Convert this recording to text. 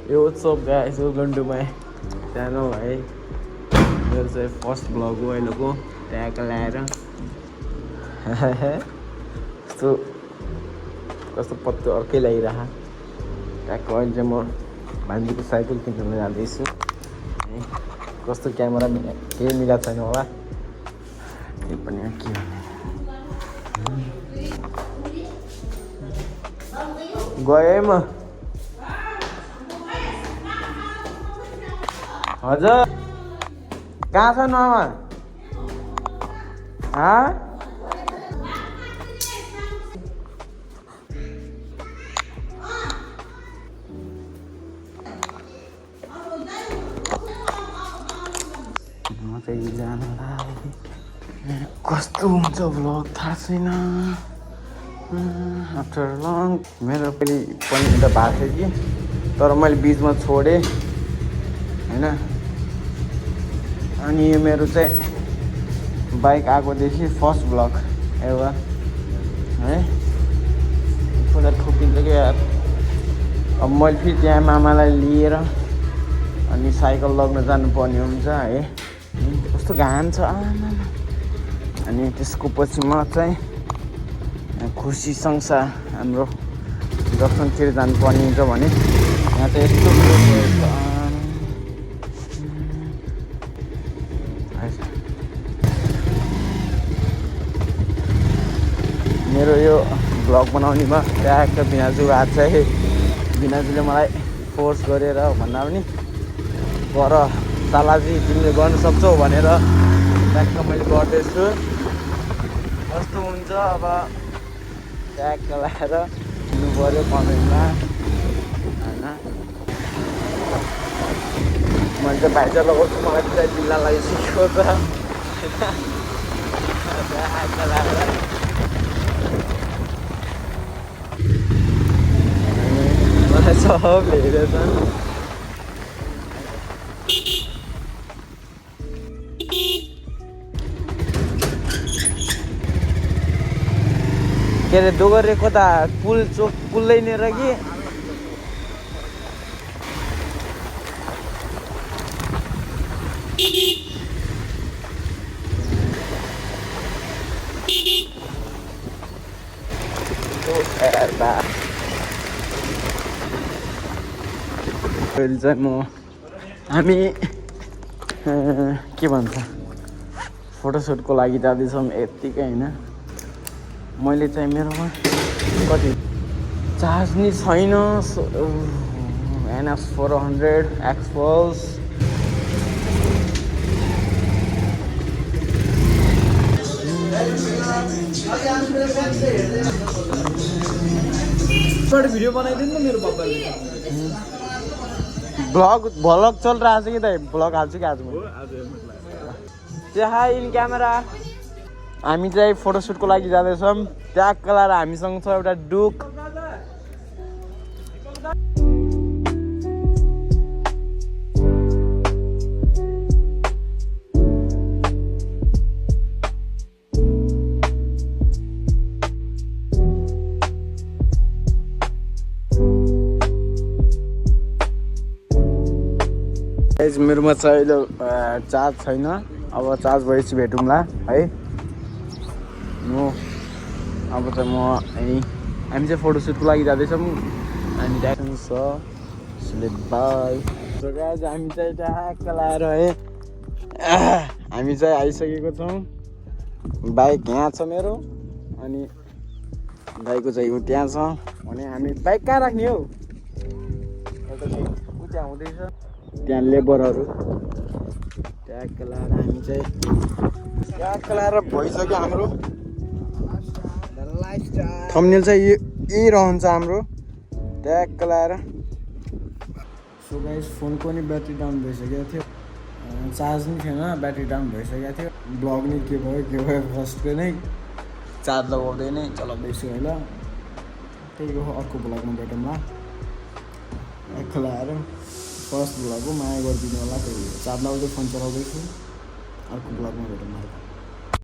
Yo, what's up guys? Welcome to my channel है मेरो चाहिँ फर्स्ट भ्लग हो अहिलेको ट्याग ल्याएर कस्तो कस्तो पत्तो अर्कै लागिरह ट्यागको अहिले चाहिँ म भान्जीको साइकल किन्न जाँदैछु है कस्तो क्यामेरा केही मिलाएको छैन होला त्यो पनि के भन्ने गएँ म हजुर कहाँ छ मामा कस्तो हुन्छ भ्लग थाहा छैन आफ्टर लङ मेरो पनि एउटा भएको थियो कि तर मैले बिचमा छोडेँ हैन अनि यो मेरो चाहिँ बाइक आएकोदेखि फर्स्ट भ्लग एउटा है एकपल्ट ठोकिन्छ कि यार अब मैले फेरि त्यहाँ मामालाई लिएर अनि साइकल लग्न जानुपर्ने हुन्छ है कस्तो घाम छ आमा अनि त्यसको पछि म चाहिँ खुसी संसार हाम्रो जक्सनतिर जानुपर्ने हुन्छ भने यहाँ चाहिँ यस्तो मेरो यो भ्लग बनाउनेमा ट्यागको बिनाजु आज चाहिँ बिनाजुले मलाई फोर्स गरेर भन्दा पनि पर सालाजी तिमीले गर्न सक्छौ भनेर ट्याग मैले गर्दैछु कस्तो हुन्छ अब ट्याग लगाएर दिनु पऱ्यो कमेन्टमा होइन मैले चाहिँ भाइचा लगाउँछु मलाई चाहिँ जिल्ला लगाइसकेको छ ट्याग लगाएर मलाई सबले हेरेछन् के अरे दोगरे कता पुल चोक पुल्दै नै र कि अहिले चाहिँ म हामी के भन्छ फोटोसुटको लागि जाँदैछौँ यत्तिकै होइन मैले चाहिँ मेरोमा कति चार्ज नि छैन NS 400 X-Pulse वीडियो बनाइदिनु न मेरो पापाले ब्लग चल रहा है कि दाइ ब्लग हाल्छु कि आज म हाई इन क्यामेरा हामी चाहिँ फोटोसुटको लागि जाँदैछौँ ट्याग लगाएर हामीसँग छ एउटा डुक मेरोमा चाहिँ अहिले चार्ज छैन अब चार्ज भएपछि भेटौँला है अब चाहिँ म हामी चाहिँ फोटोसुटको लागि जाँदैछौँ अनि ट्याक्न छ बाई गाइस हामी चाहिँ ट्याक्क लाएर है हामी चाहिँ आइसकेको छौँ बाइक यहाँ छ मेरो अनि दाइको चाहिँ त्यहाँ छ भने हामी बाइक कहाँ राख्ने हौ त्यहाँ हुँदैछ त्यहाँ लेबरहरू ट्याक्क लाएर हामी चाहिँ ट्याक्क लाएर भइसक्यो हाम्रो थम्बनेल चाहिँ यही रहन्छ हाम्रो ट्याक्क लाएर सो गाइस फोनको नि ब्याट्री डाउन भइसकेको थियो चार्ज नि थिएन ब्याट्री डाउन भइसकेको थियो ब्लग नि के भयो फर्स्टको नै चार्ज लगाउँदै नै चलाउँदैछु होइन त्यही हो अर्को ब्लगमा भेटौँला ट्याक्क लाएर फर्स्ट भ्लग हो माया गरिदिनु होला त्यही चार्ज लगाउँदै फोन चलाउँदैछु अर्को ब्लगमा भेटौँ